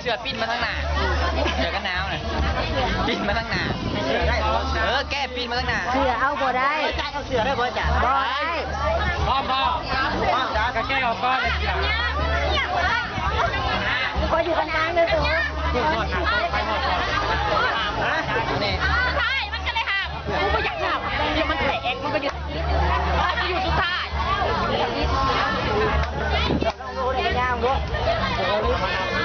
ເສື້ອປິ່ນມາທາງໜ້າ ເສື້ອກັນໜາວນະ ປິ່ນມາທາງໜ້າ ເອີ ແກ້ປິ່ນມາທາງໜ້າ ເສື້ອເອົາບໍ່ໄດ້ ເອົາເສື້ອໄດ້ບໍ່ອາຈານ? ບໍ່ໄດ້ ພ້ອມບໍ່? ພ້ອມຈ້າ ກະແກ້ອອກກ່ອນ ຂ້ອຍຢູ່ກາງໆເດີໂຕ ຮະ? ນີ້ ມັນກະເລີຍຫາ ກູບໍ່ຢາກຖາມ ດຽວມັນແຕກ ມັນກະຢູ່ ມັນກະຢູ່ສຸດທ້າຍ.